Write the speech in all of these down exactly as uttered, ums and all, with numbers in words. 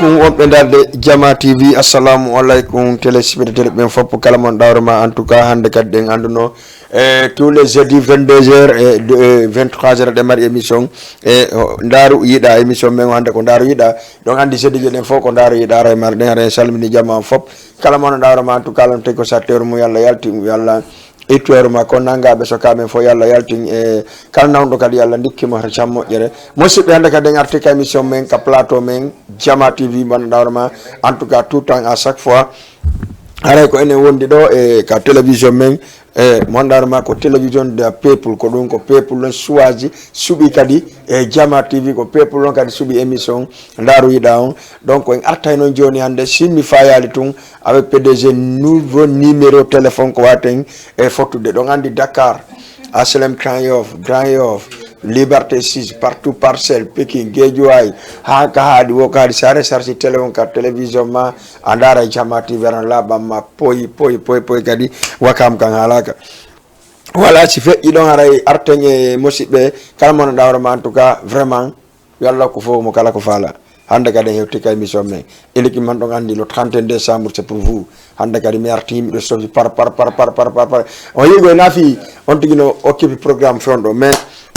Ɗum wonɓe darde Jama T V, assalamu aleykum téléspectateur ɓen fof, kala mon ɗawroma. En tout cas, hannde kadi ɗen annduno, e tous les jeudis vingt-deux heures e de- e vingt-trois heures, ɗe mari émission. E o- ndaaru yiɗa émission men o hannde ko ndaaru yiɗa. Ɗon anndi jeudi je ɗen fof ko ndaaru yiɗa, ara e mari ɗen, ara en salmini jama on fof. Kala mon ɗawroma, en tout cas, lon tegi ko satteuru mum, yo Allah yaltin, yo Allah ittoore ma ko nanngaɓe so ka men fof, yo Allah yaltin e kala nawɗo kadi, yo Allah ndikki mo tan moƴƴere. Musidɓe, hannde kadi en arti ka émission men, ka plateau men, Jama T V, mon ɗawroma, en tout cas, tout temps, à chaque fois. Haray ko enen wondi ɗo e ka télévision men, e mon ɗawroma ko télévision de peuple, ko ɗum ko peuple ɗon choisi, suɓi kadi e Jama T V, ko peuple ɗon kadi suɓi émission ndaaru yiɗa on. Donc, en artay noon jooni hannde, simmi fayaali tun, avec P D G, nouveau numéro téléphone ko waten e fottude. Ɗon anndi Dakar, H L M Grand Yoff, Grand Yoff, Liberté six, partout Parcelles, Pikine, Guédiawaye, haa ka haaɗi, wo ka haaɗi, sare sarsi téléphone ka télévision ma, a ndaara Jama T V, aran laaɓan ma, poyi, poyi, poyi, poyi kadi, wakam kan haalaaka. Voilà, si feƴƴi ɗon haray arten e musidɓe, kala mo no ɗawroma, en tout cas, vraiment, yo Allah ko fof mo kala ko faala. Hannde kadi en hewti ka émission men. Ene ki man ɗon anndi le trente et un décembre, c'est pour vous. Hannde kadi mi arti miɗo sofi par, par, par, par, par, par, par. On yigo e nafi, on tigi no occupe programme fewndo. Mais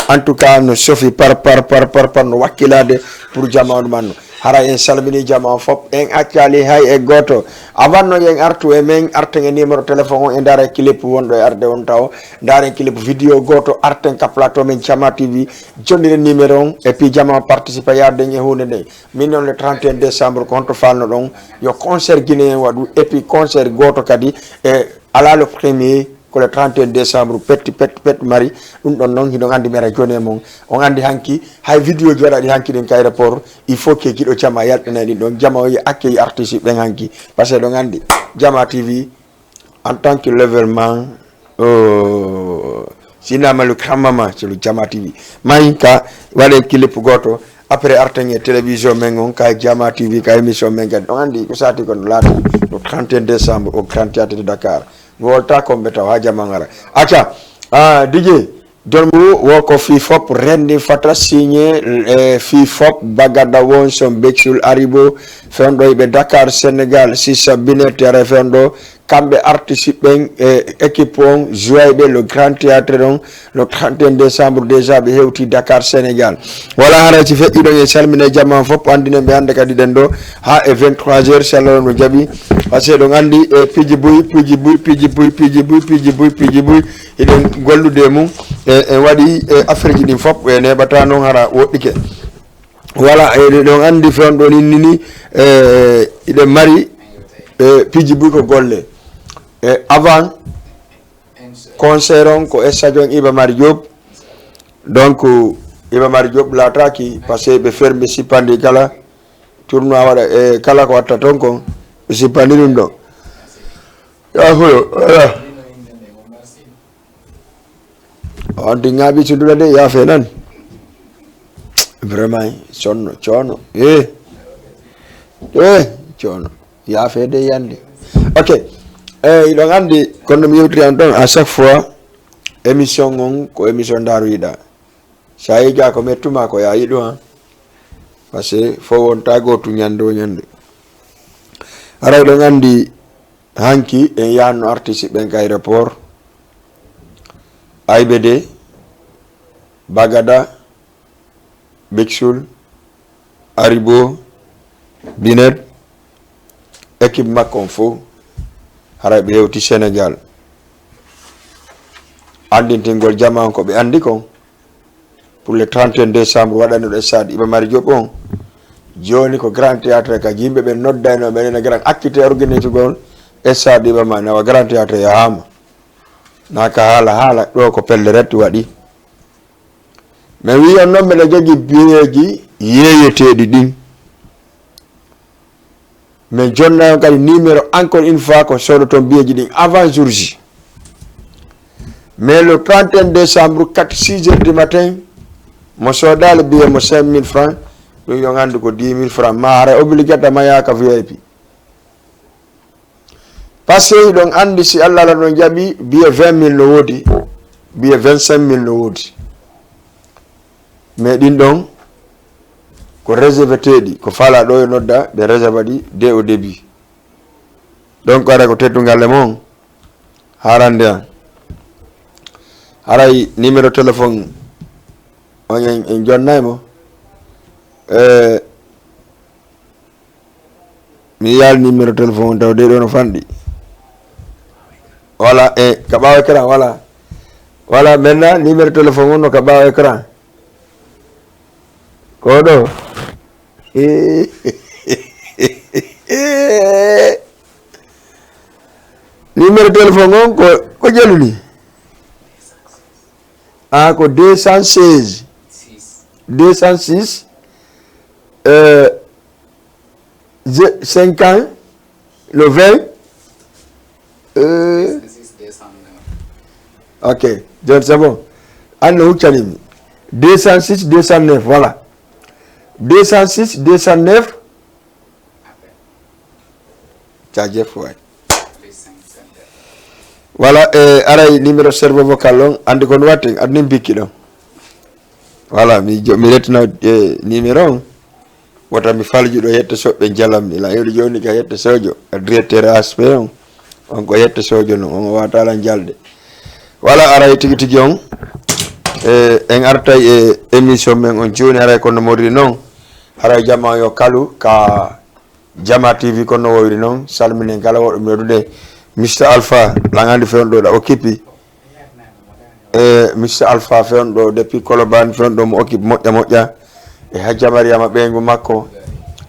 en tout cas, no sofi par, par, par, par, par, no wakkilade pour jama on manno. Hara en salmini jama on fof, en accali hay e goto. Avant no en artu e men, arten e numéro téléphone on, e ndara clip wonɗo e arde on taw. Ndaren clip vidéo goto, arten ka plateau men Jama T V. Jondiren numéro on, et puis jama on participe yarden e hunde nden. Min noon le trente et un décembre, ko honto falno ɗon? Yo concert guinéen waɗu, et puis concert goto kadi, e ala le premier, ko le trente et un décembre, petti, petti, petti mari. Ɗum ɗon noon, hiɗon anndi mi ara jooni e mon. On anndi hanki, hay vidéo ji waɗaɗi hanki ɗin ka aéroport, il faut que giɗo jama yalɗinay ɗin ɗon. Jama o yi accueil artiste ɓen hanki. Parce que ɗon anndi, Jama T V, en tant que level man, oh, sinama le grand maman, c'est le Jama T V. Mayi ka, waɗe clip goto, après arten e télévision men on, ka Jama T V, ka émission men kadi. On anndi, ko sati ko no laati, le trente et un décembre, au Grand Théâtre de Dakar. Mi wolta kombe taw, ha jama ngara. Acca, ah, D J, Dolmu wo ko fii fop renndi fata signé, e fii fop bagada won son Beksul Aribo, fewndo ɓe Dakar, Sénégal, sisa binet tere fewndo, kamɓe artiste ɓen e équipe on, joué ɓe le Grand Théâtre ɗon, le trente et un décembre déjà ɓe hewti Dakar, Sénégal. Wala hara si feƴƴi ɗon e salmina jama fop, anndinen ɓe hannde kadi ɗen ɗo, ha e vingt-trois heures, si Allah no jaɓi. Parce que ɗon anndi e piiji buy, piiji buy, piiji buy, piiji buy, piiji buy, piiji buy, hiɗen gollude e mum. E, en waɗi e affaire ji ɗin fop, e neɓata noon hara woɗɗike. Voilà, eɗen ɗon anndi fewndo ɗon innini, e, iɗen mari, e, piiji buy ko golle. E avant concert on ko stade on Iba Mar Diop. Donc, Iba Mar Diop laataki, parce que ɓe fermi sippandi kala, tournoi waɗa, e kala ko watta ton kon, ɓe sippandi ɗum ɗon. Ya fuyo, voilà. On ɗi ŋaaɓi cudduɗa de, yaafe nan. Vraiment, sonno, coono. Eh. Eh, coono. Yaafe de yande. Ok. Eh, iɗon anndi, kono mi yewtiri an ɗon, à chaque fois, émission on, ko émission ndaaru yiɗa. Sa yiga ko mettuma ko ya yiɗu, han. Parce que fof wonta gootu ñande o ñande. Haray ɗon anndi hanki en yahanno artiste ɓen ka aéroport. Aybede, Bagada, Beksul, Aribo, Binet, équipe makko on fof, haray ɓe hewti Sénégal. Anndintingol jama on ko ɓe anndi kon. Pour le trente et un décembre waɗannoɗo stade Iba Mar Diop on. Jooni ko Grand Théâtre ka yimɓe ɓe noddayno ɓe nena Grand activité organisugol stade Iba Mar nawa Grand Théâtre yahaama. Na ka haala haala ɗo ko pelle ret waɗi. Mais wi on noon mbeɗa jogii biyeeji yeeyeteeɗi ɗin. Mais jonna on kadi numéro encore une fois ko soodo toon biyeeji ɗin avant jour J. Mais le trente et un décembre, quatre, six heures du matin, mo soodaali biye mo cinq mille francs, ɗum yo nganndu ko dix mille francs. Ma hara obligata ma yaaka V I P. Parce que hiɗon anndi si Allah la ɗon jaɓi, biye vingt mille no woodi, biye vingt-cinq mille no woodi. Mais ɗin ɗon, ko réservé teeɗi, ko fala ɗo e nodda ɓe réserva ɗi dès au début. Donc ara ko teddungal e mon harande an. Haray numéro téléphone on en, en jonnay mo. Eh, mi yaal numéro téléphone on taw de ɗo no fanɗi. Voilà, e ka ɓaawo écran, voilà. Voilà, maintenant numéro téléphone on no ka ɓaawo écran. Ko ɗo. Numéro téléphone on ko, ko jaluni. Ah, ko deux cent seize. Deux cent six. Euh, cinquante, le vingt. Euh, ok, donc c'est bon. An no huccanimi. Deux cent six, deux cent neuf, voilà. Deux cent six, deux cent neuf. Jaajëf waay. Voilà, e aray numéro serveur vocal on, andi kon watten, adnin bikki ɗon. Voilà, mi jo-, mi rettina, e, numéro on. Wota mi falji ɗo yette soɓɓe jalam, ila hewde joni ka yette sojo, directeur A S P on. On ko yette sojo non, on o wata ala jalde. Voilà, aray tigi tigi on. E, en artay e émission men on joni, aray kono modri non. Aray jama yo kalu ka Jama T V kono no wowiri noon, salminen kala woɗɗo mi nodude. Mister Alpha, langandi fewndo ɗo occupé. E Mister Alpha fewndo depuis Colobane, fewndo mo occupé moƴƴa moƴƴa. E Hajja Mariama ɓeyngu makko,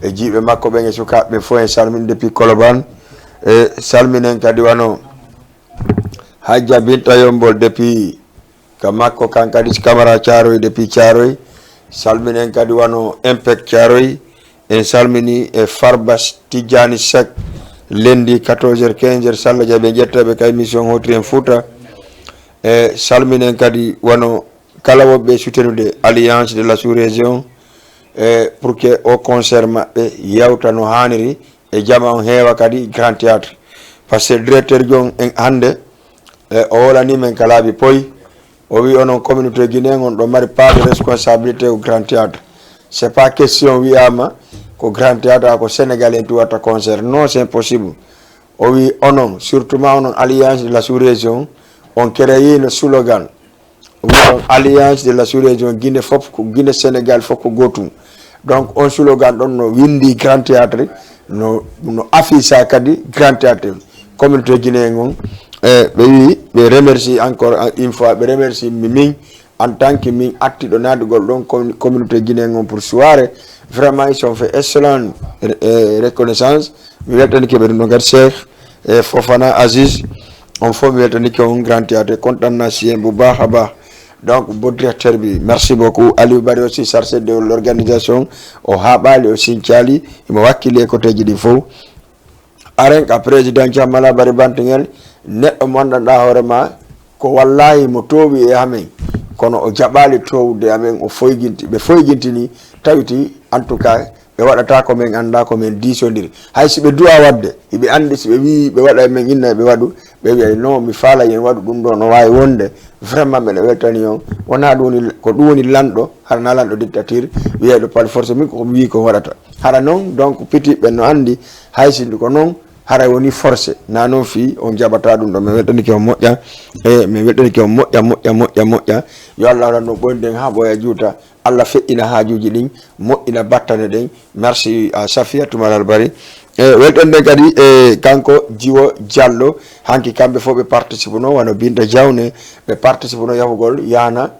e jiiɓe makko ɓen e sukaaɓe ɓen fof en salmini depuis Colobane. E salminen kadi wano Hajja Binta Yombol depuis ka makko kan kadi Camara Thiaroye depuis Thiaroye. Salminen kadi wano Impec Thiaroye. En salmini e Farbas Tijjani Seck, lundi quatorze heures, quinze heures, so Allah jaɓi en ƴettaɓe ka émission Hotri en Fouta. E salminen kadi wano kala woɓɓe soutenude Alliance de la Sous-Région, e pour que o concert maɓɓe yawta no haaniri, e jama on heewa kadi Grand Théâtre. Parce que directeur jon en hannde, e o wolani men ka laabi poy. O wi onon communauté guinéen on ɗo mari part de responsabilité au Grand Théâtre. C'est pas question wiyama ko Grand Théâtre a ko Sénégal en tu watta concert. Non, c'est impossible. O wi onon, surtout ma onon Alliance de la Sous-Région, on créé no slogan. O wi on Alliance de la Sous-Région, Guinée fof ko, Guinée Sénégal fof ko gotum. Donc on slogan ɗon no windi Grand Théâtre, no, no afficha kadi Grand Théâtre. Communauté guinéen on, e ɓe wi ɓe remercie encore une fois, ɓe remercie mi min en tant que min attiɗo naatugol ɗon commu-, communauté guinéen on pour soirée. Vraiment ils sont fait excellent, e, reconnaissance. Mi weltanike ɓe ɗum ɗon kadi Cheikh, e, Fofana Aziz, on fof mi weltanike on Grand Théâtre, kontanna si en bu baax a baax. Donc bo directeur bi, merci beaucoup. Aliou Bari aussi chargé de l'organisation, o haaɓaali, o sincali, imo wakkili e côtéji ɗin fof. Aren ka président Thiam Mala Bari Bantingel, neɗɗo mo anndanɗa hoore ma ko wallahi mo toowi e amen, kono o jaɓaali toowude amen, o foyginti, ɓe foygintini, tawiti en tout cas ɓe waɗata ko men annda, ko men diisondiri. Hay si ɓe duwa waɗde, hiɓe anndi si ɓe wii ɓe waɗa e men inna ɓe waɗu, ɓe wiyay non, mi faala yen waɗu ɗum ɗo, no waawi wonde. Vraiment mbeɗa weltani on. Wonaa ɗum woni, ko ɗum woni lanɗo, hara na lanɗo dictature, wiyayɗo par force, min ko mi wii ko waɗata. Hara noon, donc, petit ɓen no anndi, hay si ko noon, hara woni forcé. Na noon fii, on jaɓata ɗum ɗo. Mi weltanike on moƴƴa. E, mi weltanike on moƴƴa, moƴƴa, moƴƴa, moƴƴa. Yo Allah waɗan ɗum ɓoyden haa ɓooya juuta. Allah feƴƴina haajuuji ɗin, moƴƴina battane ɗen. Merci à Safiatou Malal Bari. E, weltanɗen kadi e kanko Jiwo Diallo. Hanki kamɓe fof ɓe participe no, wano Binta Diawne, ɓe participe no yahugol, yahna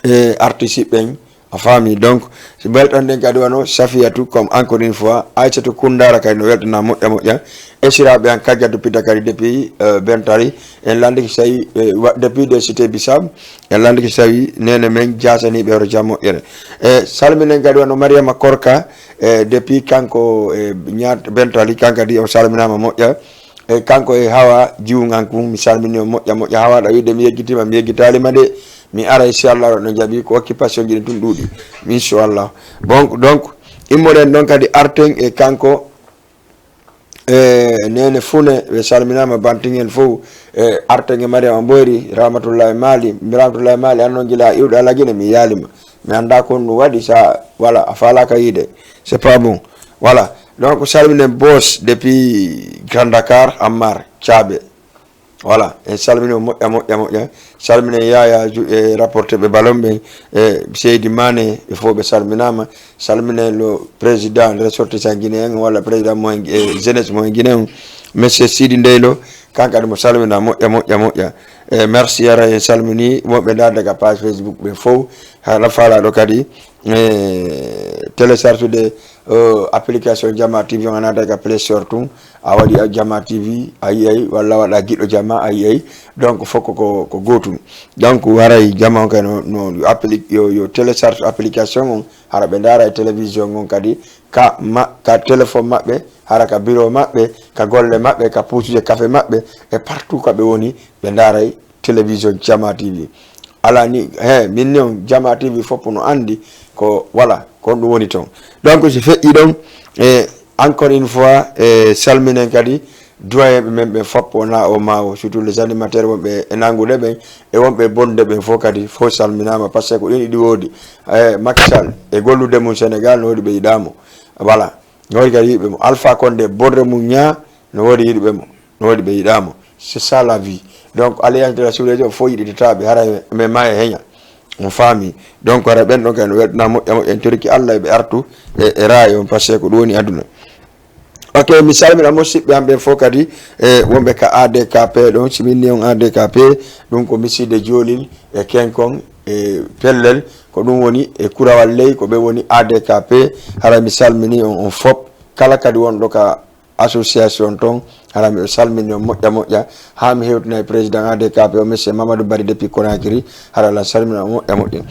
e artiste ɓen, a faami. Donc, si weltanɗen kadi wano Safiatou, comme encore une fois, Aissatou Koundara kadi no weltana moƴƴa moƴƴa. Esiraaɓe an Kadiatou Pita kadi depuis, euh, Bentali. En landike so tawi, euh, wa-, depuis de Cité Bissau, en landike so tawi nene men jasaniɓe hoto jam moƴƴere. E salminen kadi wano Mariama Korka, e depuis kanko, e ñaat Bentali, kan kadi o salminama moƴƴa. E kanko e Hawa Jiwŋan kun, mi salmini on moƴƴa moƴƴa. Hawa, ɗa wiide mi yejjitima, mi yejjitali ma de. Mi ara, inchallah, no jaɓi ko occupation ji ɗin tun ɗuuɗi. Inchallah. Bon, donc, immoɗen ɗon kadi arten e kanko, e Nene Fune, ɓe salminama Bantingel fof, e arten e Mariama Boyri, Rahmatullahi Mali, Rahmatullahi Mali, an noon gila iwɗa Lagine, mi yaalima. Mi annda ko ɗum waɗi, sa, voilà, a faalaka yiide. C'est pas bon. Voilà. Donc, salminen boss depuis Grand Dakar, Ammar Thiabe. Voilà, en salmini o moƴƴa, moƴƴa, moƴƴa. Salminen Yaya Ju-, e rapporteur ɓe ballon ɓen, e Seydi Mané, ɓe fof ɓe salminama. Salminen le président ressortissant guinéen walla président moyen, e jeunesse moyen guinéen, monsieur Sidi Ndeylo, kan kadi mo salmina moƴƴa, moƴƴa, moƴƴa. E merci, ara en salmini wonɓe nda daga page Facebook ɓe fof. Hara falaɗo kadi, e télécharge de, euh, application Jama T V on, a naata ka Play Store tun, a waɗi a Jama T V, a yiyay, walla waɗa giɗo Jama, a yiyay. Donc, fof ko, ko, ko gootum. Donc, haray Jama on kay no, no yo appli-, yo, yo télécharge application on, hara ɓe ndaara e télévision on kadi, ka ma-, ka téléphone maɓɓe, hara ka bureau maɓɓe, ka golle maɓɓe, ka puusuje café maɓɓe, e partout ka ɓe woni, ɓe ndaaray télévision Jama T V. Ala ni, he, min ni on Jama T V fof no anndi ko, voilà, ko ɗum woni toon. Donc, si feƴƴi ɗon, e encore une fois, e salminen kadi doyen ɓe men ɓe fof, wona o ma o, surtout les animateurs wonɓe e nanngude ɓen, e wonɓe bonde ɓen fof kadi, fof salminaama, parce que ko ɗin iɗi woodi. E Macky Sall, e gollude mum Sénégal, no woodi ɓe yiɗaamo. Voilà. No woodi kadi yiɗɓe mo. Alpha Condé, bonde mum ñaa, no woodi yiɗɓe mo. No waɗi ɓe yiɗaama. C'est ça la vie. Donc, alliance de la sous-région, fof yiɗitata ɓe, hara men maaya heña. On faami. Donc, hara ɓen ɗon kay no weltana moƴƴa moƴƴa, en toriki Allah ɓe artu e, e raay on, parce que ko ɗum woni aduna. Ok, mi salmina musidɓe am ɓen fof kadi, e wonɓe ka A D K P ɗon, si min ni on A D K P, ɗum ko Missirde Joolel e Kenkon e Pellel, ko ɗum woni e Kurawal Ley, ko ɓe woni A D K P, hara mi salmini on, on fof, kala kadi wonɗo ka association ton, hara miɗo salmini on moƴƴa moƴƴa, haa mi hewtina e président A D K P o, monsieur Mamadou Barry depuis Conakry, hara lan salmina on moƴƴa moƴƴa.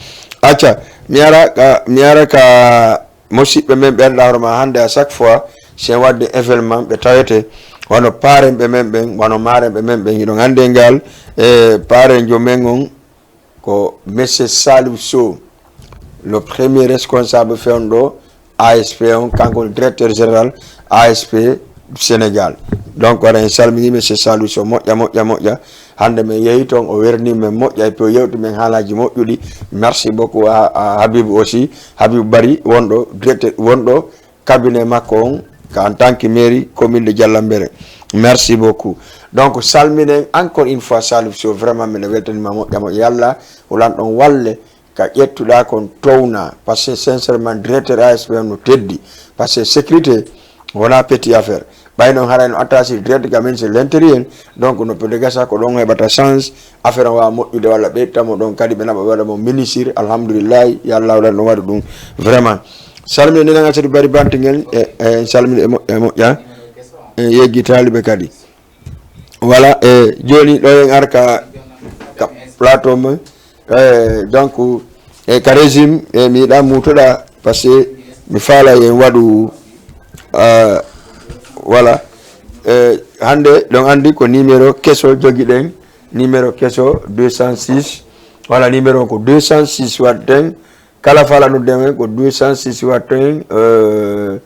Acca, mi ara ka, mi ara ka musidɓe men ɓe annduɗaa hoore ma hannde, à chaque fois, si en waɗde événement, ɓe tawete, wano parenɓe men ɓen, wano marenɓe men ɓen, hiɗon anndi e ngal, e parenjo men on, ko monsieur Salif Sow, le premier responsable fewndo A S P on, kanko woni directeur général A S P du Sénégal. Donc, waɗa en salmini monsieur Salif Sow, moƴƴa, moƴƴa, moƴƴa. Hannde men yehi toon, o werni men moƴƴa, et puis o yewti men haalaaji moƴƴuɗi. Merci beaucoup à, à Habib aussi, Habib Bari, wonɗo directeur, wonɗo cabinet makko on, ka en tant que mairie commune de Diallambéré. Merci beaucoup. Donc, salminen encore une fois Salif Sow, vraiment, mino weltanima moƴƴa moƴƴa. Yalla, hulan ɗon walle, ka ƴettuɗa kon towna. Parce que sincèrement, directeur A S P M no teddi. Parce que sécurité, wona petit affaire. Ɓay noon haray no attaché direct ka ministre de l'intérieur, donc no peut gasa ko ɗon heɓata chance, affaire o wawa moƴƴude walla ɓe itta mo ɗon kadi ɓe naɓa ɓe waɗa mo ministre, alhamdulillahi, yo Allah waɗan ɗum waɗa ɗum vraiment. Salmini nena Asadou Bari Bantingel, e, e, salmini e moƴƴa, e moƴƴa, e yeggi taaliɓe kadi. Voilà, e jooni ɗo en ar ka, ka plateau mo. Eh, donc, eh, ka régime, eh, mi yiɗa muutoɗa, parce que mi faala en waɗu, ah, voilà. Eh, hannde, ɗon anndi ko numéro keso jogiɗen, numéro keso deux cent six, voilà, numéro ko deux cent six waɗten, kala faala nodden ko deux cent six waɗten, euh,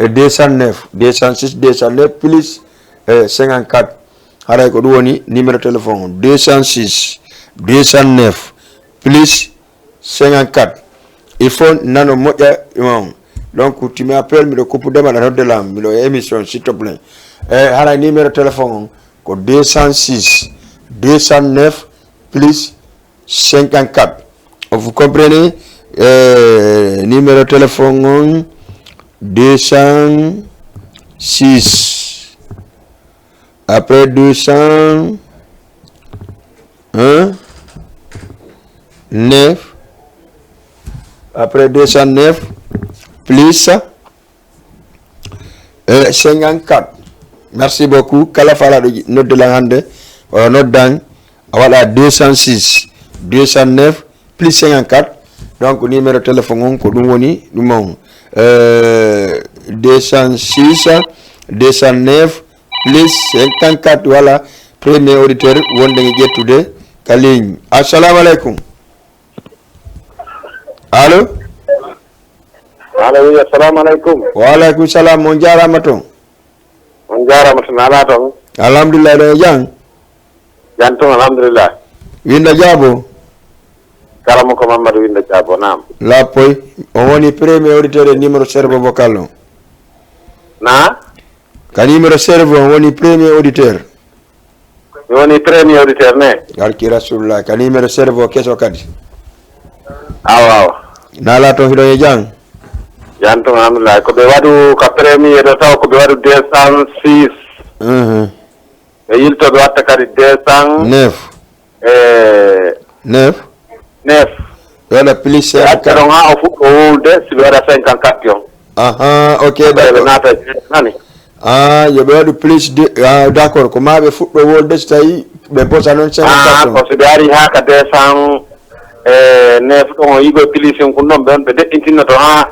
e deux cent neuf, deux cent six, deux cent neuf plus, eh, cinquante-quatre. Haray ko ɗum woni numéro téléphone o, deux cent six, deux cent neuf plus cinquante-quatre. Il faut nano moƴƴa imam. Donc, tu m'appelles, miɗo kuppudema, aɗa nodde lam, miɗo e émission, s'il te plaît. Eh, haray numéro téléphone on ko deux cent six, deux cent neuf plus cinquante-quatre. Vous comprenez? Euh, numéro téléphone on, deux cent six. Après deux cent neuf. Après deux cent neuf, plus euh, cinquante-quatre. Merci beaucoup. Kala faalaɗo ji-, nodde lan hannde, walla noddan, a waɗa deux cent six, deux cent neuf plus cinquante-quatre. Donc, numéro téléphone on ko ɗum woni, ɗum on. Euh, deux cent six, deux cent neuf plus cinquante-quatre. Voilà. Premier auditeur, wonde ngi ƴettude ka ligne. Assalamu alaikum. Allo? Allo, oui, assalamu alaikum. Wa alaikum salam, on jaaraama toon. On jaaraama toon, alaa toon? Alhamdulillah, ɗo e jam? Jam toon, alhamdulillah. Winda jaabo? Karamoko Mamadou Windo Diabo, naam. Lappoy, on woni premier auditeur e numéro cerveau vocal on. Na? Ka numéro cerveau on woni premier auditeur. Mi woni premier auditeur ne? Barki Rasulullah, ka numéro cerveau keso kadi. Awa, awa. Nala toon hiɗon e jam? Jam toon, alhamdulillah. Ko ɓe waɗu ka premier ɗo taw ko ɓe waɗu deux cent six. Mhm. Ɓe yilto ɓe watta kadi deux cent. Neuf. E neuf. Neuf. Ɓe waɗa plus cinq. Acca ɗon haa o fuɗɗo wowlude, si ɓe waɗa cinquante-quatre on. Aha, ok, ɓe d'accord. Naata nani. Ah, yo ɓe waɗu plus deux. Ah, d'accord. Ko ma ɓe fuɗɗo wowlude so tawi ɓe bosa noon cinquante-quatre on. Ah, ko si ɓe ari haa ka deux cent neuf ɗon, o yigo plus cinq kun ɗon, ɓe on ɓe deƴƴintinnoto haa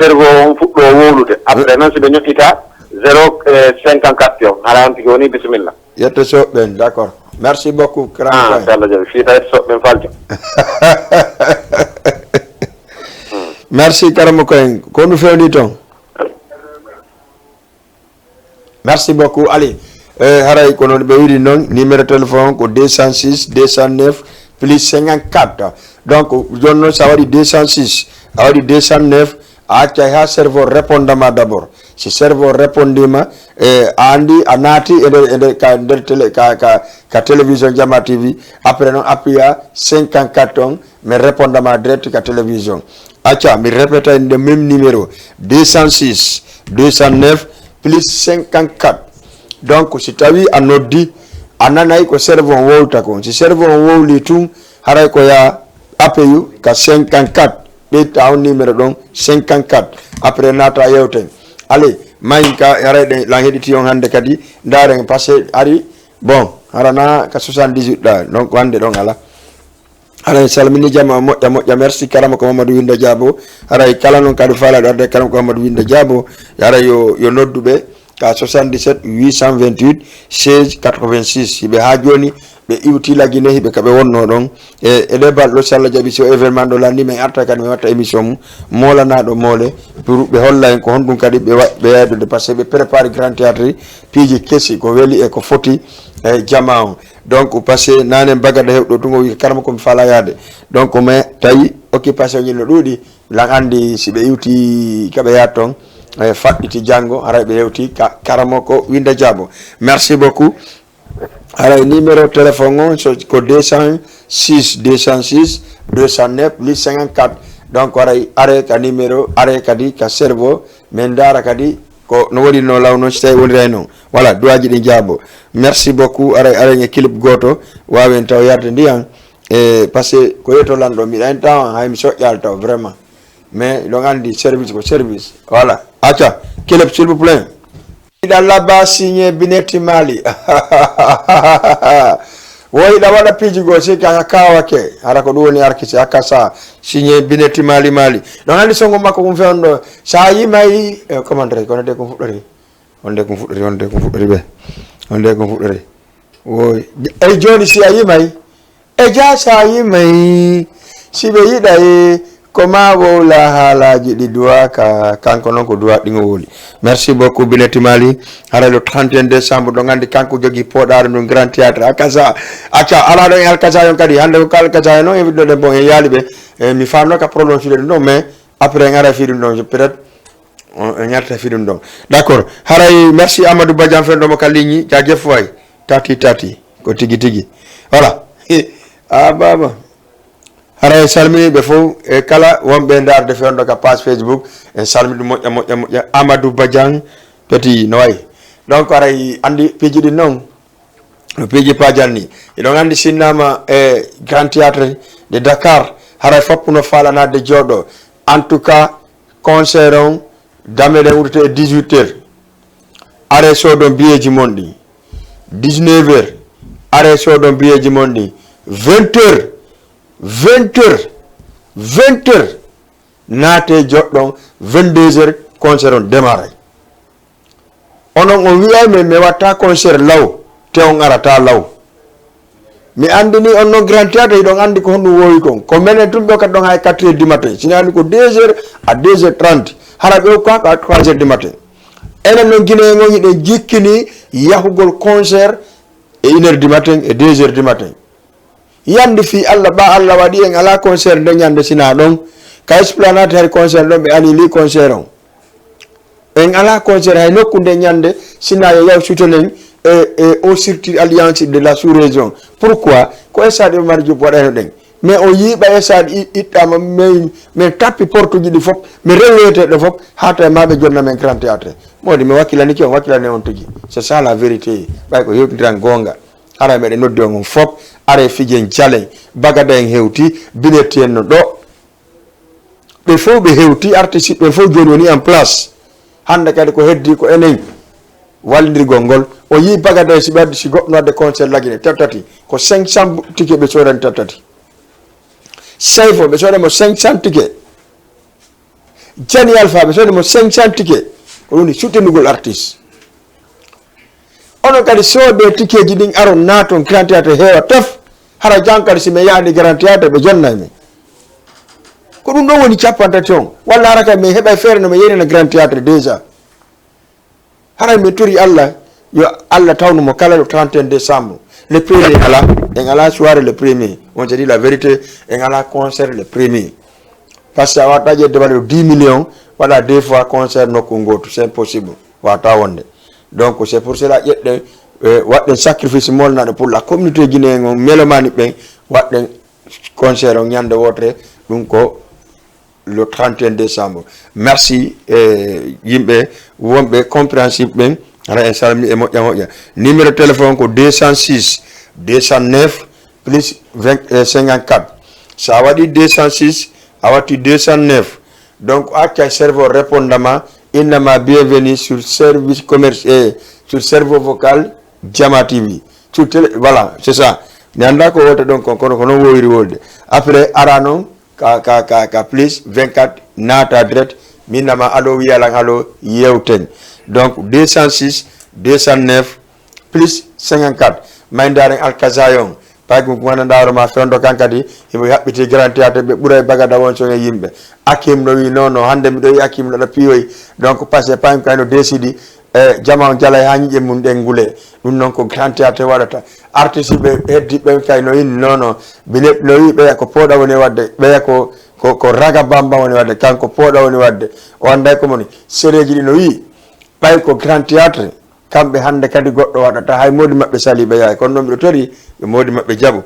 cerveau on fuɗɗo wowlude. Après noon si ɓe ñoƴƴita zéro, eh, cinquante-quatre on. Hara on tigi woni bisimilla. Yetto soɓɓen, d'accord. Merci beaucoup, Kram. Ah, Kram. Si Allah jaɓi, fii tawi soɓɓen faljo. Merci, Karamo Koyen. Ko no fewndi toon? Merci beaucoup, Ali. Eh, haray ko noon ɓe wiri noon, numéro téléphone ko deux cent six, deux cent neuf, plus cinquante-quatre. Donc, jooni noon, so a waɗi deux cent six, a waɗi deux cent neuf, a accay haa cerveau répondama d'abord. Si cerveau répondima, eh, a anndi a naati e nder, e nder, ka, nder télé, ka, ka, ka télévision Jama T V. Après noon, appuya cinquante-quatre on, mi répondama direct ka télévision. Acca, mi répétay nde même numéro, deux cent six, deux cent neuf, plus cinquante-quatre. Donc, si tawi a noddi, a nanay ko cerveau on wowlta kon. Si cerveau on wowli tun, haray ko ya appeyu ka cinquante-quatre. Ɓeyta on numéro ɗon, cinquante-quatre. Après, naata yewten. Allez, mayin ka, haray ɗen, lan heɗiti on hannde kadi. Ndaaren, parce que ari, bon, harana ka soixante-dix-huit ɗa, donc hannde ɗon ala. Haray en salmini jama moƴƴa moƴƴa. Merci Karamo ko Mamadou Windo Diabo. Haray kala noon kadi faalaɗo arde Karamo ko Mamadou Windo Diabo. Haray yo, yo noddu ɓe ka soixante-dix-sept huit cent vingt-huit seize quatre-vingt-six. Hiɓe haa jooni ɓe iwti Lagine, hiɓe ka ɓe wonno ɗon. E, e ɗe balɗo, si Allah jaɓi, si o événement ɗo lanndii, min arta kadi min watta émission mum, moolanaɗo moole, pour ɓe holla en ko honɗum kadi ɓe wa-, ɓe yaydude, parce que ɓe prépare Grand Théâtre, piiji kesi, ko weli e ko foti e jama on. Donc, parce que naane bagada hewɗo tun o wi, "Karamo ko mi faala yaade." Donc, mais tawi occupation ji no ɗuuɗi, lan anndi si ɓe iwti ka ɓe yaha toon, e faɗɗiti janngo, haray ɓe hewti ka Karamo ko Windo Diabo. Merci beaucoup. Haray numéro téléphone on so ko deux cent six, deux cent six, deux cent neuf, plus cinquante-quatre. Donc, haray are ka numéro, are kadi ka cerveau, min ndaara kadi ko no waɗirnoo law noon, si tawii woniray noon. Voilà, duwaaji ɗin jaabo. Merci beaucoup. Aray, aray e clip gooto, waawen taw yarde ndiyan. E, parce que ko yeto lanɗo, miɗa en tawa, hay mi soƴƴaali taw, vraiment. Mais, ɗon anndi service ko service. Voilà. Acca, clip, s'il vous plaît. Iɗa laba signé Binetti Mali. Wo iɗa waɗa piiji goo, si ka kawake. Hara ko ɗum woni arkise, aka sa signé Binetti Mali Mali. Ɗon anndi songo makko ɗum fewndo. Sa yimay, eh, comment dirais-je, kono de ko fuɗɗori. On de ko fuɗɗori, on de ko fuɗɗori ɓe. On de ko fuɗɗori. Woy. Ey, jooni si a yimay, e ja sa yimay, si ɓe yiɗay, ko ma wowla haalaaji ɗi duwaaka, kanko noon ko duwaa ɗin o wowli. Merci beaucoup, Binetti Mali. Haray le trente et un décembre, ɗon anndi kanko jogii pooɗaare ndun Grand Théâtre. Akasa, acca, alaa ɗon e Alkasa yon kadi. Hannde ko ka Alkasa yon noon, invité ɗen bon, en yaali ɓe. E, mi faamno ka prolongé ɗum ɗon, mais après, en ara fii ɗum ɗon, peut-être, on, en arta fii ɗum ɗon. D'accord. Haray, merci Amadou Badiane fen ɗo mo ka ligne. Jaajëf waay. Tati, tati. Ko tigi, tigi. Voilà. A, baaba. Haray en salmini ɓe fof e kala wonɓe ndaarde fewndo ka page Facebook. En salmini ɗum moƴƴa, moƴƴa, moƴƴa. Amadou Badiane, Petit, no wayi. Donc, haray anndi piiji ɗin noon. No piiji pajanni. Eɗon anndi sinnaama e Grand Théâtre de Dakar, haray fop no faalanaade jooɗo. En tout cas, concert on, dame ɗen uddete e dix-huit heures. Are soodon biyeeji mon ɗin. Dix-neuf heures. Are soodon biyeeji mon ɗin. Vingt heures. Vingt heures. Vingt heures. Naate joɗɗon. Vingt-deux heures, concert on démarre. Onon on wi'ay men mi watta concert law, te on arata law. Mi anndini on non Grand Théâtre, hiɗon anndi ko honɗum woowi kon. Ko menen tun ɓe kadi ɗon hay quatre heures du matin. Sinani ko deux heures à deux heures trente. Hara ɓe ko à trois heures du matin. Enen non Guinéen on hiɗen jikkini yahugol concert e une heure du matin e deux heures du matin. Yande fii Allah, ɓaa Allah waɗi en alaa concert nde ñande sinaa ɗon. Ka Esplanade hari concert ɗon, ɓe annulé concert on. En alaa concert hay nokku nde ñande sinaa yo yaw sutonen e, e o surtout alliance de la sous-région. Pourquoi? Ko stade Iba Mar Diop waɗayno ɗen. Mais o yii ɓay stade i-, ittama, min, min tappi portuji ɗi fof, mi rewi reweteɗo fof, haa tawi ma ɓe jonna men Grand Théâtre. Modi mi wakkilani ki on, wakkilani on tigi. C'est ça la vérité. Ɓay ko yewtidiran goonga. Haray meɗen noddi on, on fof, are fijen calen. Bagada en hewti, binetti en no ɗo. Ɓe fof ɓe hewti, artiste ɓen fof jooni woni en place. Hannde kadi ko heddi ko enen wallindirgol ngol. O yii Bagada si ɓe addi, si goɗɗo no adde concert Lagine, tattati. Ko cinq cents ticket ɓe soodani tattati. Sayfo, ɓe soodani mo cinq cents ticket. Jani Alpha, ɓe soodani mo cinq cents ticket. Ko ɗum woni soutenugol artiste. Onon kadi soodee tikeeji ɗin, aron naaton Grand Théâtre heewa tef. Hara jan kadi si mi yahdi Grand Théâtre ɓe jonnay mi. Ko ɗum ɗon woni cappanɗe tati on. Walla hara kadi mi heɓay feere no mi yeynana Grand Théâtre déjà. Haray mi tori Allah, yo Allah tawnu mo kala le trente et un décembre. Le premier ala, en ala soirée le premier. On se dit la vérité, en ala concert le premier. Parce que a watta ƴettude valeur dix millions, waɗa deux fois concert nokku ngootu, c'est impossible. Wata wonde. Donc c'est pour cela ƴetten, eh, waɗɗen sacrifice molnaɗo pour la communauté guinéenne on, mélomane ɓen, waɗɗen concert on ñande wotere, ɗum ko le trente et un décembre. Merci, eh, yimɓe wonɓe compréhensible ɓen, hara en salmini e moƴƴa moƴƴa. Numéro téléphone ko deux cent six, deux cent neuf, plus vingt, eh, cinquante-quatre. So a waɗi deux cent six, a watti deux cent neuf. Donc, accay serveur répondama, innama bienvenue sur service commerce, eh, sur serveur vocal Jama T V. Sur télé, voilà, c'est ça. Mi annda ko wota ɗon kon, kono ko non wowiri wolde. Après, ara non, ka, ka, ka, ka plus vingt-quatre, naata direct, mi innama allo, wiya lan allo, yewten. Donc, deux cent six, deux cent neuf, plus cinquante-quatre. Mayndaaren Alkazayon. Paygu ngu nganndanɗaa hoore ma fewndo kan kadi, himo haɓɓiti Grand Théâtre, ɓe ɓuray bagada won son e yimɓe. Akim no wi non non, hannde miɗo yi Akim no ɗo piyoyi. Donc, parce que paygu kay no décidi, e jama on jalay haa ñiiƴe mum ɗen ngule. Ɗum noon ko Grand Théâtre waɗata. Artiste ɓe heddi ɓen kay no inni non non. Binet no wi ɓeya ko pooɗa woni waɗde, ɓeya ko, ko, ko raga bamba woni waɗde, kanko pooɗa woni waɗde. O annday ko moni. Sereeji ɗi no wi, ɓay ko Grand Théâtre, kamɓe hannde kadi goɗɗo waɗata, hay moodi maɓɓe sali ɓe yaay. Kono noon miɗo tori yo moodi maɓɓe jaɓu.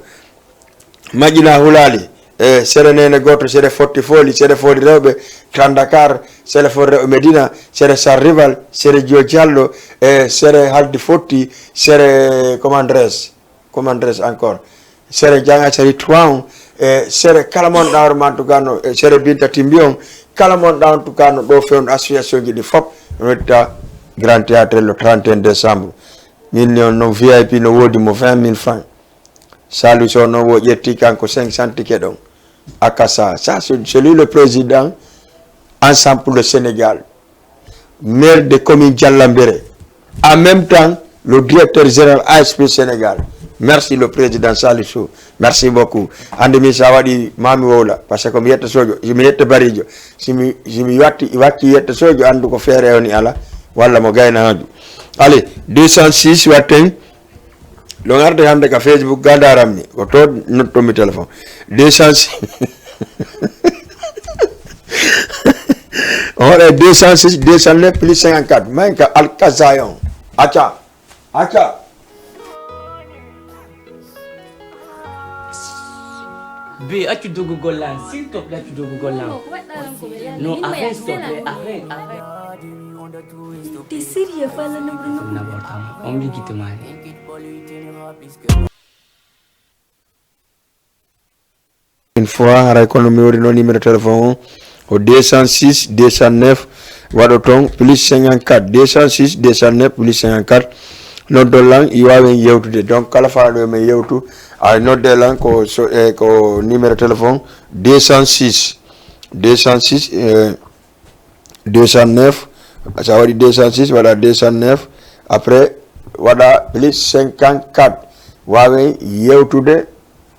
Maƴƴina hulaali, e sere neene gooto, sere fotti fooli, sere fooli rewɓe, Grand Dakar, sere fooli rewɓe Medina, sere Sar Rival, sere Jio Diallo, e sere Haldi Fotti, sere Commandres, Commandres encore. Sere Janga, sere Tuwan, e sere kala mon ɗawre ma, en tout cas, no, e sere Binta Timbi on, kala mon ɗaw, en tout cas, no ɗo fewndo association ji ɗi fop, no wetta Grand Théâtre le trente et un décembre. Min noon, noon V I P no woodi mo vingt mille francs. Saliou Sow noon wo ƴetti kanko cinq cents ticket ɗon. Akasa, ça, c'est, c'est lui le président Ensemble pour le Sénégal. Maire de commune Diallambéré. En même temps, le directeur général A S P Sénégal. Merci le président Saliou Sow. Merci beaucoup. Hannde min sa waɗi mami wowla. Parce que mi yetta sojo, mi yetta barijo. Si mi, si mi watti, watti yetta sojo, anndu ko feere woni ala. Walla mo gayna haaju. Allez, deux cent six watten. Ɗon arde hannde ka Facebook, ga ndaranmi. Ko to nottomi téléphone. Deux cent six. On est deux cent six, deux cent neuf plus cinquante-quatre. Min ka Alkazayon. Acca. Acca. Be, accu doggugol lan, s'il te plaît, accu doggugol lan. Non, arrête, s'il te plaît, arrête, arrête. T'es sérieux, fais le nombre, nombre. N'importe quoi. On me quitte mal. Une fois, haray kono mi wori noon numéro téléphone on, ko deux cent six, deux cent neuf, waɗo toon plus cinquante-quatre, deux cent six, deux cent neuf, plus cinquante-quatre. Noddon lan, i waawen yewtude. Donc, kala faalaaɗo yo men yewtu, a nodde lan ko so, e, ko numéro téléphone deux cent six, deux cent six, e, deux cent neuf. So a waɗi deux cent six, waɗa deux cent neuf. Après, waɗa plus cinquante-quatre. Waawen yewtude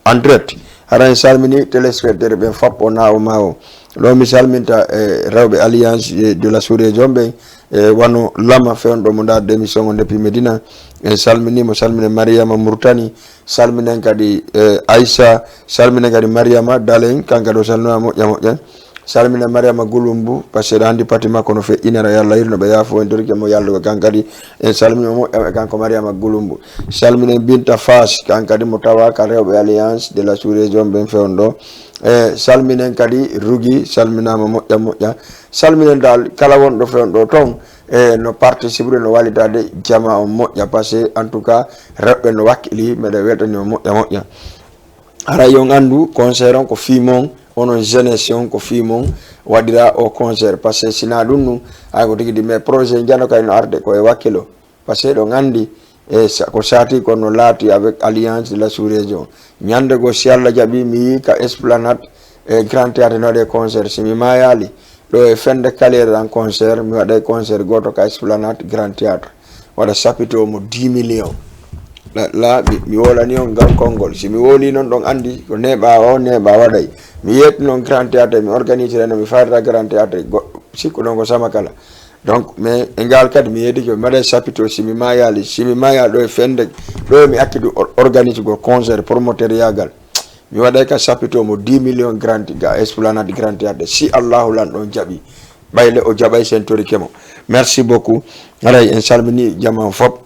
en direct. Hara en salmini téléspectateur ɓen fop o nawo mawo. Ɗo mi salminta, e, rewɓe Alliance de la sous-région ɓen, E wano lama fewndo mo ndaarde émission o depuis Medina. En salminii mo, salminen Mariama Murtani, salminen kadi, e, Aissa, salminen kadi Mariama Dalen, kanka ɗo salminaa moƴƴa moƴƴa. Salminen Mariama Gulumbu, parce que ɗo anndi pati makko no feƴƴinira, yo Allah yurmo ɓe yaafo en torike mo yallugo kan kadi. En salminii mo moƴƴa e kanko Mariama Gulumbu. Salminen Binta Fass, kan kadi mo tawa ka rewɓe Alliance de la Sous-Région ɓen fewndo. E salminen kadi Rugi, salminaama moƴƴa moƴƴa. Salminen dal kala wonɗo fewndo ton, e no participer, no wallitade jama on moƴƴa, parce que en tout cas rewɓe no wakkili, meɗen weltani on moƴƴa moƴƴa. Haray on anndu concert on ko fii mon, onon jeunesse on ko fii mon waɗira o concert, parce que si na ɗum ɗum, hay ko tigi di, mais projet Jano kay no arde ko e wakkilo. Parce que ɗon anndi, e sa-, ko saati ko no laati avec Alliance de la Sous-Région. Ñande goo, si Allah jaɓi, mi yii ka Esplanade e Grand Théâtre no waɗe concert. Si mi maayaali, ɗo e fende kaleere ɗan concert, mi waɗay concert gooto ka Esplanade Grand Théâtre. Waɗa sapito mo dix millions. La, la, mi, mi wolani on ngal konngol. Si mi woli non, ɗon anndi ko neeɓa o, neeɓa waɗay. Mi yetti non Grand Théâtre, mi organisira no mi fayrata Grand Théâtre. Go-, sikku ɗon ko sama kala. Donc, mais e ngal kadi mi yeddike, mi waɗa sapito, si mi maayaali, si mi maayaali ɗo e fende, ɗo e mi accude or-, organise go concert promoteur yagal. Mi waɗay ka sapito mo dix millions Grand, ga Esplanade Grand Théâtre. Si Allahu lan ɗon jaɓi, ɓayle o jaɓay sen torike mo. Merci beaucoup. Haray en salmini jama on fop.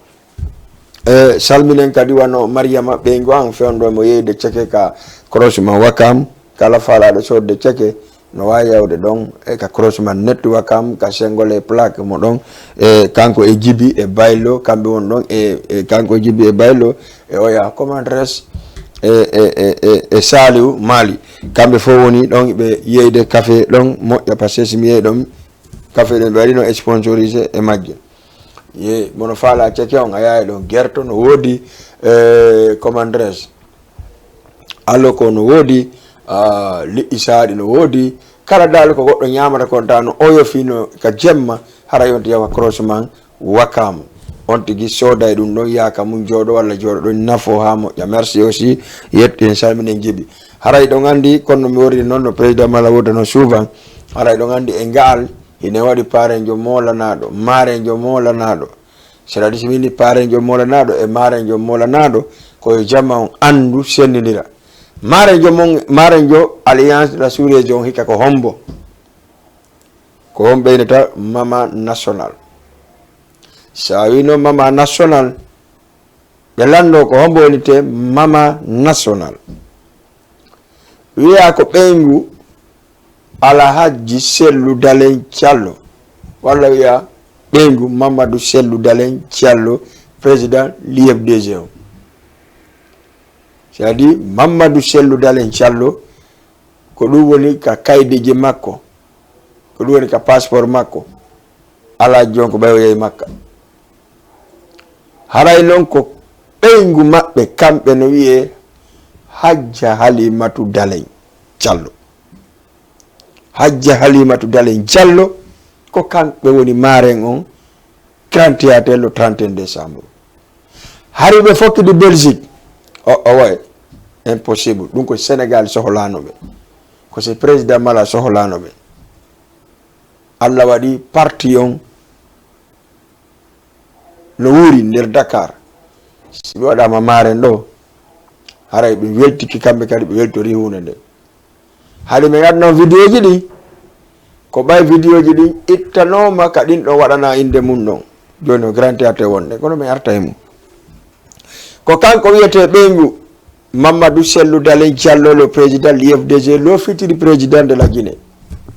E, salminen kadi wano Mariama ɓeyngu an fewndo mo yeyde ceke ka croisement Wakam. Kala faalaaɗo sodde ceke no waawi yawde ɗon e ka croisement net Wakam, ka sengole plaque mo ɗon. E, kanko e Jibi e Baylo, kamɓe won ɗon. E, e kanko e Jibi e Baylo, e oya Comandres, e, e, e, e, e Saliou Mali. Kamɓe fof woni ɗon ɓe yeyde café ɗon moƴƴa, parce que si mi yeyi ɗon café ɗon ɓe waɗi no sponsorisé e majje. Ye, mono faala ceke on, a yahay ɗon gerto no woodi, e, Comandres. Allo ko no woodi, ah, liƴƴi saaɗi no woodi. Kala dal ko goɗɗo ñaamata kon ta no oyo fino ka jemma, hara yonti yawa croisement Wakam. On tigi sooday ɗum ɗon yaaka mum jooɗo walla jooɗo ɗon nafo haa moƴƴa. Merci aussi, yetti en salminen jibi. Haray ɗon anndi, kono mi worri noon no président Mala wota no souvent. Haray ɗon anndi e ngaal, hine waɗi parenjo moolanaaɗo, maarenjo moolanaaɗo. C'est-à-dire, si min ni parenjo moolanaaɗo e maarenjo moolanaaɗo, ko yo jama on anndu, senndindira. Maarenjo mon, maarenjo Alliance de la Sous-Région hikka ko hombo? Ko on ɓeynata Mama National. Sa wino Mama National, ɓe lanndo ko hombo woni te Mama National. Wiya ko ɓeyngu Alhajji Sellu Dalen Callo, walla wiya ɓeyngu Mamadou Sellu Dalen Callo, président l'I F D G o. C'est-à-dire, Mamadou Sellu Dalen Callo, ko ɗum woni ka kaydeji makko, ko ɗum woni ka passeport makko. Alhajji on ko ɓay o yehi Makka. Haray non ko ɓeyngu maɓɓe, kamɓe no wi'e Hajja Halimatu Dalen Callo. Hajja Halimatu Dalen Callo, ko kamɓe woni maaren on, trente et un le trente et un décembre. Hari ɓe fokkidi Belgique. O, o way. Impossible. Ɗum ko Sénégal sohlano ɓe. Ko se président Mala sohlano ɓe. Allah waɗi parti on no wuuri nder Dakar. Si ɓe waɗaama maaren ɗo, haray ɓe weltiki kamɓe kadi, ɓe weltori huunde nde. Haɗi min adna on vidéoji ɗin, ko ɓay vidéoji ɗin ittanooma ka ɗin ɗon waɗana innde mum ɗon. Jooni o Grand Théâtre wonde, kono mi arta e mum. Ko kanko wiyetee ɓeyngu Mamadou Sellu Dalen Diallo, le président l'I F D G, le futur président de la Guinée.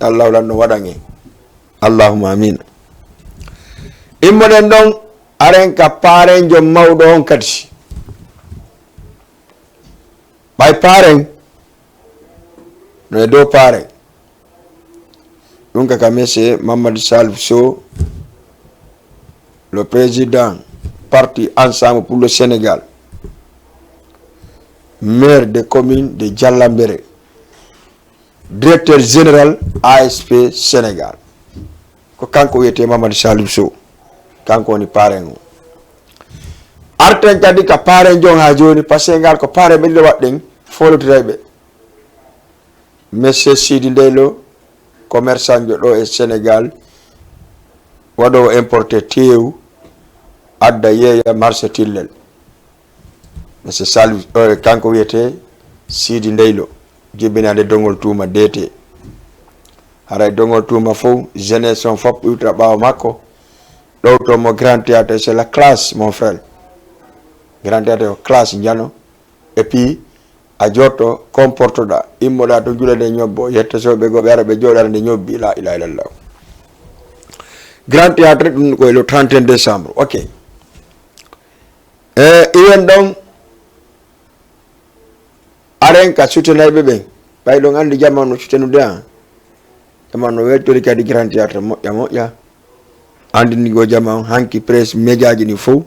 Allahu lan no waɗan en. Allahumma amin. Immoɗen ɗon, aren ka parenjo mawɗo on kadi. Ɓay paren no e dow paren. Ɗum ka ka monsieur Mamadou Salif Sow, le président parti Ensemble pour le Sénégal, maire de commune de Dialambéré, directeur général A S P Sénégal. Ko kanko wiyetee Mamadou Salif Sow. Kanko woni paren o. Arten kadi ka paren jon haa jooni, parce que ngal ko paren ɓe ɗiɗo waɗɗen, folotiray ɓe. Monsieur Sidi Ndeylo, commerçant jo ɗo e Sénégal, waɗoowo importé teewu, adda yeeya marché Tillel. Monsieur Salvi, eh, kanko wiyetee Sidi Ndeylo, jibinaade Dongol Tuuma D T. Haray Dongol Tuuma fof, jeunesse on fof iwtata ɓaawo makko, ɗowto mo Grand Théâtre, c'est la classe, mon frère. Grand Théâtre ko classe njano, et puis a jotto, comportoɗa, immoɗa to juulde ñobbo, yetta sooɓe goo ɓe ara ɓe jooɗa nde ñobbi, la ilaha illallah. Grand Théâtre, ɗum ko le trente et un décembre, ok. E, iwen ɗon, aren ka soutenayɓe ɓen. Ɓay ɗon anndi jamaa no soutenude an. Jamaa no weltori kadi Grand Théâtre moƴƴa moƴƴa. Anndinigol jamaa on hanki presse médiaji ɗin fow.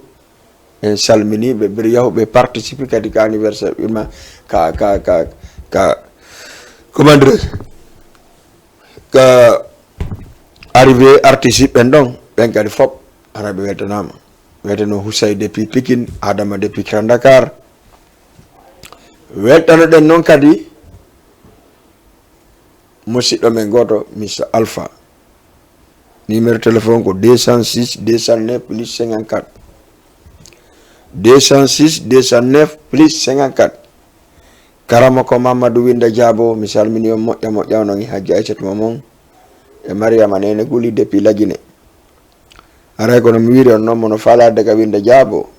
En salmini ɓe, ɓe yahu ɓe participe kadi ka anniversaire, ɗum ma ka, ka, ka, ka, comment dirais-je, ka arrivé artiste ɓen ɗon, ɓen kadi fop, hara ɓe weltanaama. Wiyeteno Houssaye depuis Pikine, Adama depuis Grand Dakar. Weltanoɗen noon kadi musidɗo men gooto, Mister Alpha. Numéro téléphone ko deux cent six, deux cent neuf, plus cinquante-quatre. Deux cent six, deux cent neuf, plus cinquante-quatre. Karama ko Mamadou Winda Diabo, mi salmini on moƴƴa moƴƴa, onon e Hajji Aissata Momon e Mariama Nene Guli depuis La Guinée. Haray kono mi wiiri on noon, mono faalaade ka Winda Diabo,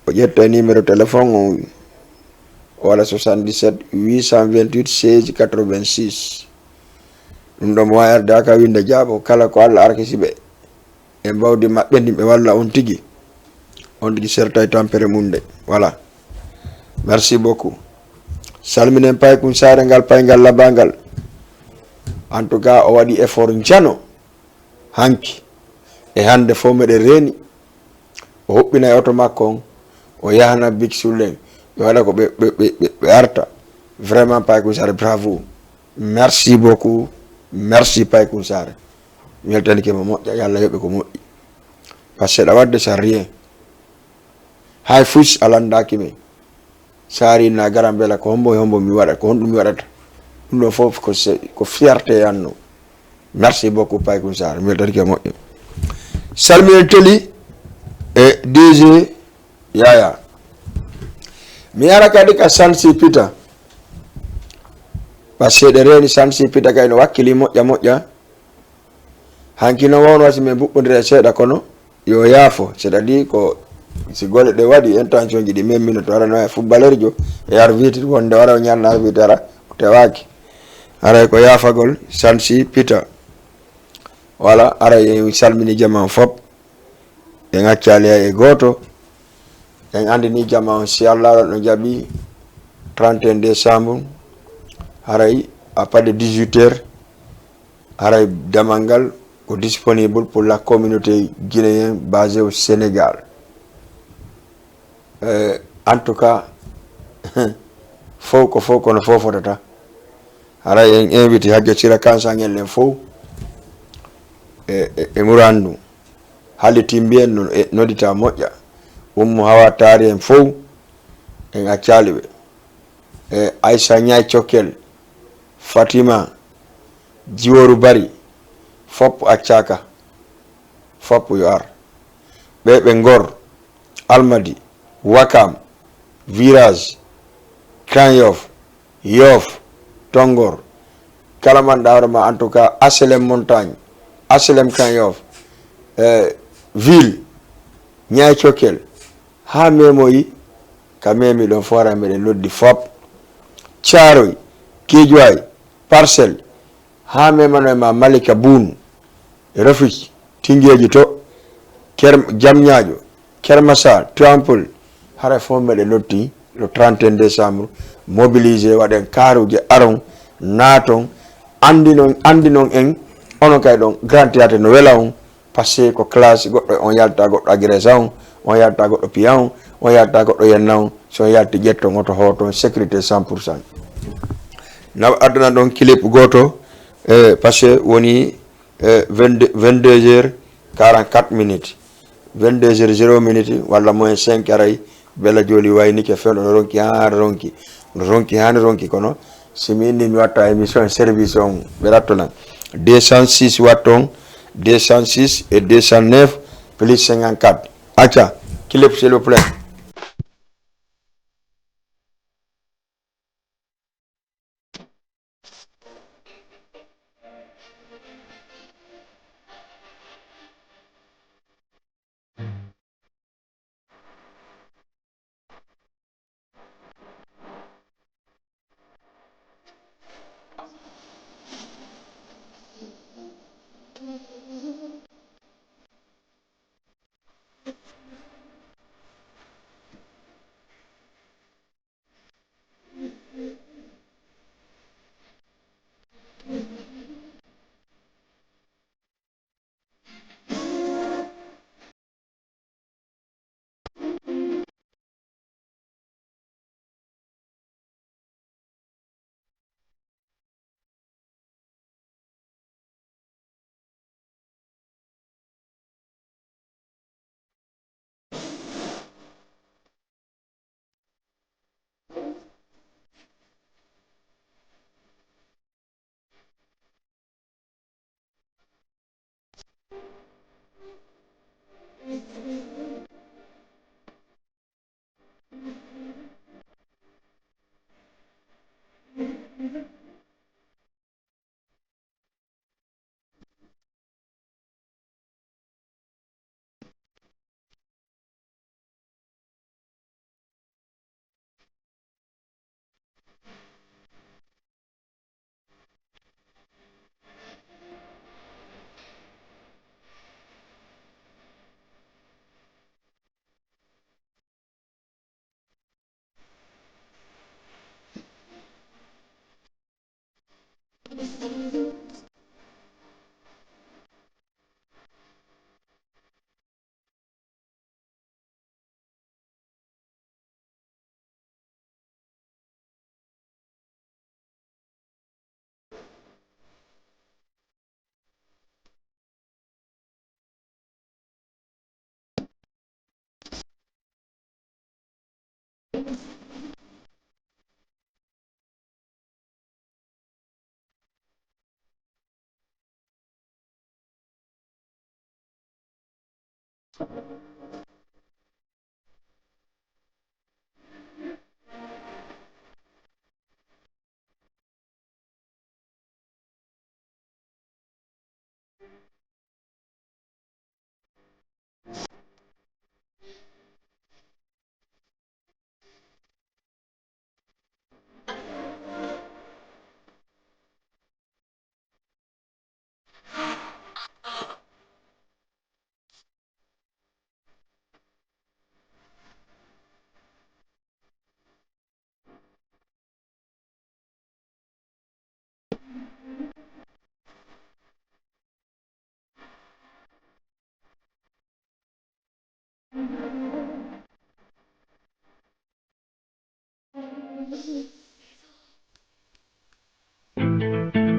o ƴetta e numéro téléphone on, walla soixante-dix-sept, huit cent vingt-huit, seize, quatre-vingt-six. Ɗum ɗo mo waawi arde haa ka Winda Diabo, kala ko Alla arkisi ɓe e mbawdi maɓɓe ndi, ɓe walla on tigi. On tigi serta e tampere mum nde. Voilà. Merci beaucoup. Salminen Paykun Saare ngal, payngal labangal. En tout cas, o waɗi effort njano. Hanki e hannde fof meɗen reeni. O huɓɓina e oto makko on, o yahana Big Soul en, ɓe waɗa ko ɓe, ɓe, ɓe, ɓe, ɓe arta. Vraiment, Paykun Saare, bravo. Merci beaucoup. Merci, Paykun Saare. Mi weltanike mo moƴƴa, yo Allah yoɓe ko moƴƴi. Parce que aɗa waɗde sans rien. Hay fus a lanndaaki mi. Saari na garan mbela ko hombo e hombo mi waɗa, ko honɗum mi waɗata. Ɗum ɗo fof ko se-, ko fierté yanno. Merci beaucoup, Paykun Saare. Mi weltanike moƴƴo. Salminen Teli e D G Yaya. Mi ara kadi ka Sansi Pita. Parce que ɗe reeni Sansi Pita kay no wakkili moƴƴa moƴƴa. Hanki no wonno si min mbuɓɓondira e seeɗa, kono yo yaafo, c'est-à-dire ko si golle ɗe waɗi, intention ji ɗi memmino to, ara no e footballeurjo e arbitre, wonde ara o ñaanna arbitre, ara o tewaaki. Aray ko yaafagol, Sansi Pita. Voilà, aray en salmini jamaa fop. En accaali hay e gooto. En anndini jamaa on, si Allah no jaɓi, trente et un décembre, haray à partir de dix-huit heures, haray damal ngal ko disponible pour la communauté guinéenne basée au Sénégal. Eh, en tout cas, fow ko fow kono fow fotata. Haray en invité Hajja Sira Kansa en, en fow e, e, e murandu. Haaliti mbiyen noon e nodita moƴƴa. Ummu Hawa Taari en fow en accaali ɓe. E Aysa Ñaay Cokkel, Fatima, Jiworu Bari, fop accaaka. Fop yo ar. Ɓe ɓe Ngor, Almadi, Wakam, Virage, Grand Yoff, Yoff, Tonngor, kala man ɗawre ma, en tout cas, H L M Montagne, H L M Grand Yoff, eh, Ville, Ñaay Cokkel, haa memoyi, ka memi ɗon fof, haray meɗen noddi fop. Caaroy, Guédiawaye, Parcelles, haa memano e ma Malika, Boune, Refuge, Tingeji to, Ker-, Jamñaajo, Kermasar, Tivaouane Peulh, haray fof meɗen noddi le trente et un décembre, mobilisé, waɗen kaaruuje, aron, naaton, anndinon, anndinon en, onon kay ɗon, Grand Théâtre no wela on, parce que ko classe, goɗɗo on yalta, goɗɗo agressa on, on yalta, goɗɗo piya on, on yalta, goɗɗo yenna on, so on yalti ƴetton oto hooton, sécurité cent pour cent. Na addana ɗon clip gooto, eh, parce que woni e vingt-deux, vingt-deux heures quarante-quatre minutes, vingt-deux heures zéro minute walla moins cinq aray, Bella Jooli waynike fewndo no ronki haa no ronki, no ronki haa no ronki, kono si mi inni mi watta émission e service on, ɓe rattonan. Deux cent six watton deux cent six et deux cent neuf plus cinquante-quatre. Acca, clip, s'il vous plaît.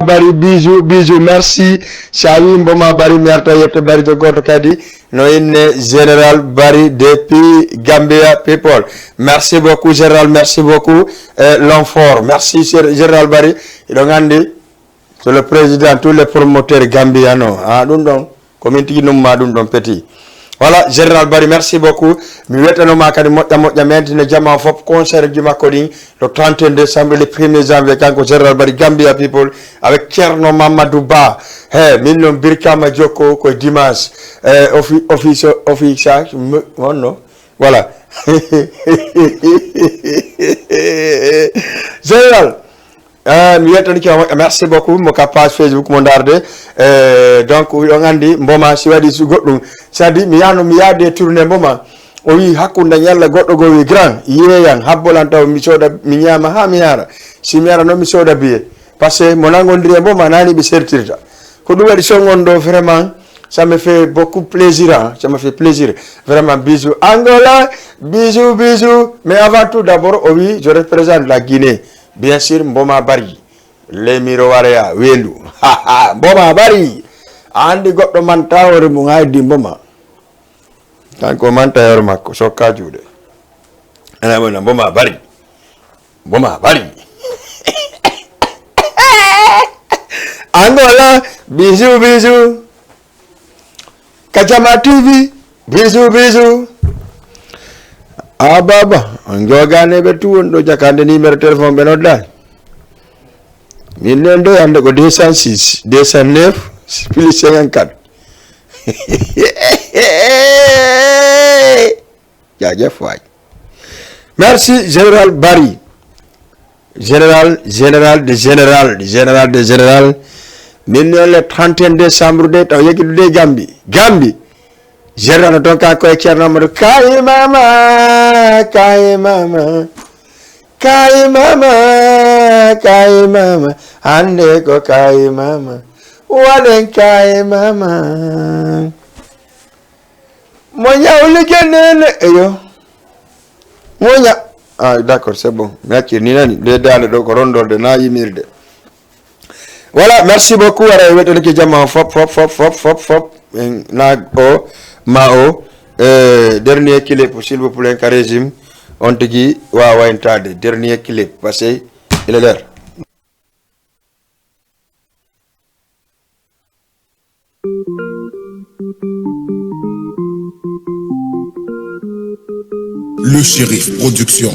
Bari, bisou, bisou, merci. Sawi Mboma Bari, mi arta yetto Bari to goto kadi. No inne Général Bari depuis Gambia People. Merci beaucoup, Général, merci beaucoup. Eh, l'homme fort. Merci, Général Bari. Hiɗon anndi, c'est le président, tous les promoteurs Gambia, non? Ah, ɗum ɗon. Ko min tigi numma ɗum ɗon petit. Voilà, Général Bari, merci beaucoup. Mi wetanoma kadi moƴƴa moƴƴa, mi entine jama fof concert ji makko ɗin, le trente et un décembre, le premier janvier, kanko Général Bari, Gambia People, avec Thierno Mamadou Ba. He, min non Birkama Jokko ko dimanche. Eh, offi-, office, office, on non. Voilà. Général, ah, mi weltanike ma moƴƴa. Merci beaucoup. Mo ka page Facebook mo ndaarde. Eh, donc, on anndi, Mboma si waɗi su goɗɗum. C'est-à-dire, mi yahno, mi yaade tourné Mboma. O wi hakkunde ñalla goɗɗo goo wi grand, yeeyan, habbolan taw mi sooda, mi ñaama haa mi haara. Si mi haara noon mi sooda billet. Parce que mo nanngondiri e Mboma nani ɓe sertirta. Ko ɗum waɗi songon ɗo vraiment, ça me fait beaucoup plaisir, hein. Ça me fait plaisir. Vraiment, bisous. Angola, bisous, bisous. Mais avant tout, d'abord, o wi, je représente la Guinée. Bien sûr, Mboma Bari. Lemiro Warea, Wendu. Mboma Bari. A anndi goɗɗo manta hoore mum haydi Mboma. Kanko manta hoore makko, sokka juuɗe. Ana wona Mboma Bari. Mboma Bari. Angola, bisous, bisous. Kacama T V, bisou, bisou. Ah, baba, on joganeɓe tu, on ɗo jakande numéro téléphone ɓe noddani. Min nen ɗo hande ko deux cent six, deux cent neuf, plus cinquante-quatre. Jaajëf waay. Merci, Général Barry. Général, général de général, général de général. Min noon le trente et un décembre de, taw yekki de Gambi. Gambi. Général no toon ka koye Ceerno Amadou. Kayi mama, kayi mama. Kayi mama, kayi mama. Hande ko kayi mama. Waɗen kayi mama. Mo ñawli genene, eyo. Mo ña-, ah, d'accord, c'est bon. Mi accir ni nani. Nde daande ɗo ko rondorde na yimirde. Voilà, merci beaucoup. Ara e wetanike jamma fop, fop, fop, fop, fop, fop. En na o, ma o. Euh, dernier clip, s'il vous plaît, ka régime. On tigi wawa entade. Dernier clip, parce que il est l'heure. Le Shérif Production.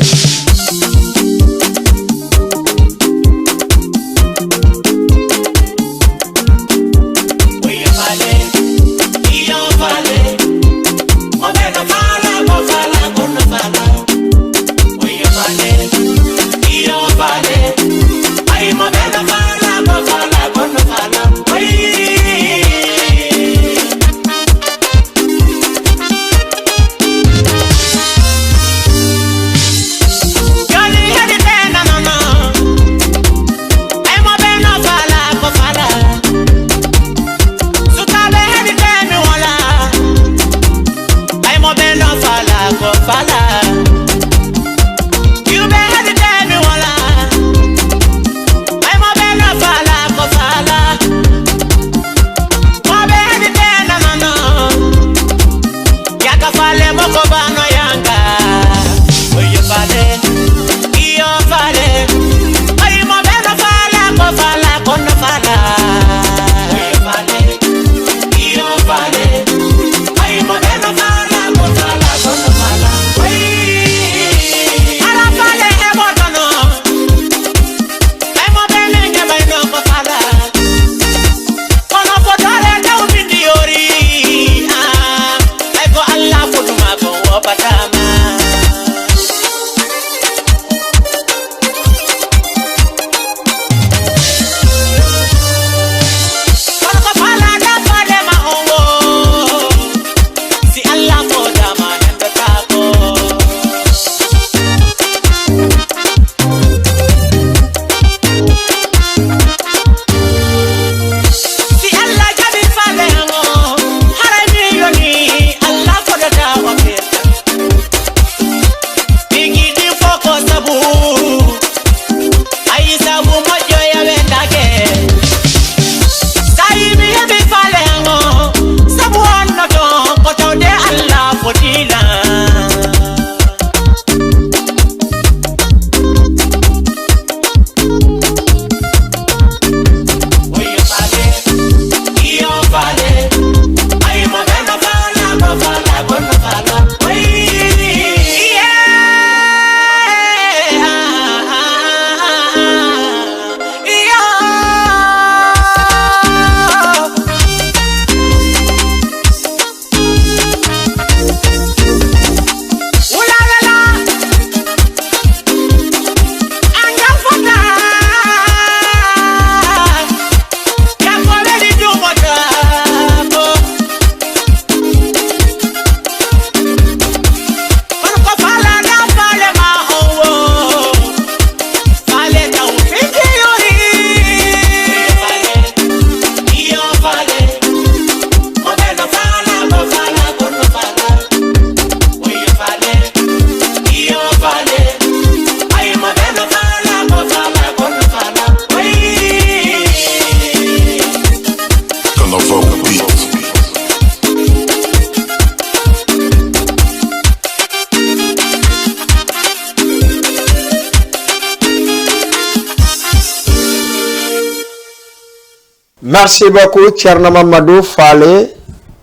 Merci beaucoup, Thierno Mamadou Fale.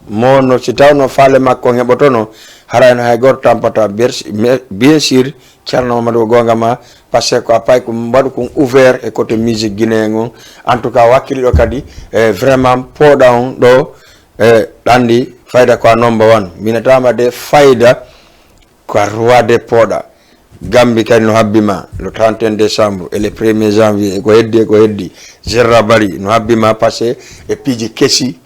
Mo no si tawno faale makko on heɓotono, hara en hay gooto tampata. Bien sûr, Ceerno Mamadou, ko goonga ma, parce que ko a pay ko mbaɗu kon ouvert e côté musique guinéen on. En tout cas, wakkiliɗo kadi, e vraiment pooɗa on ɗo, e ɗanndi fayda ko a number one. Minatama de fayda ko a roi de pooɗa. Gambi kadi no habbi ma le trente et un décembre et le premier janvier, e ko heddi, e ko heddi. Gerra Bari no habbi ma, parce que e piiji kesi,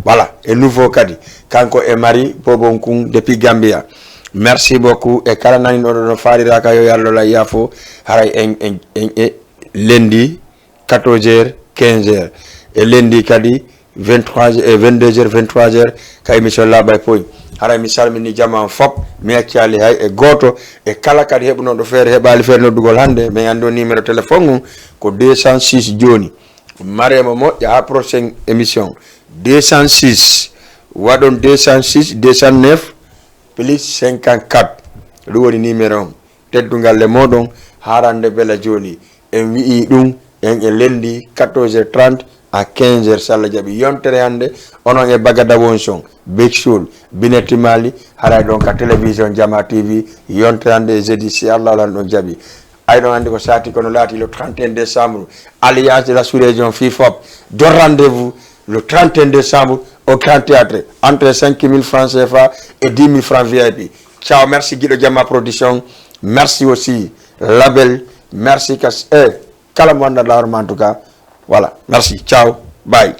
voilà, e nouveau kadi. Kanko e mari bobon kun depuis Gambia. Merci beaucoup. E kala nani no ɗo no fariraka, yo yallo la yafo. Haray en, en, en, e lendi quatorze heures, quinze heures. E lendi kadi vingt-trois heures, e vingt-deux heures, vingt-trois heures, ka émission Laaɓa e Poy. Haray mi salmini jama on fop, mi accali hay e gooto. E kala kadi heɓunoɗo feere, heɓali feere noddugol hannde, min anndi o numéro téléphone mum ko deux cent six jooni. Maremo moƴƴa ha prochaine émission. Deux cent six, waɗon deux cent six, deux cent neuf, plus cinquante-quatre. Ɗum woni numéro on. Teddungal e moɗon, harande bela jooni. En wi'i ɗum, en e lendi quatorze heures trente à quinze heures, so Allah jaɓi. Yontere hannde, onon e Bagada Wonson, Big Soul, Binetti Mali, haray ɗon ka télévision Jama T V, yontere hannde e jeudi, si Allah lan ɗon jaɓi. Ay ɗon anndi ko sati kono laati le trente et un décembre, Alliance de la Sous-Région fii fop, don rendez-vous le trente et un décembre au Grand Théâtre, entrée cinq mille francs C F A et dix mille francs V I P. Ciao, merci Guido Jamma Production, merci aussi Label, merci Kas, eh, kala mo anndanɗa hoore ma en tout cas. Voilà, merci, ciao, bye.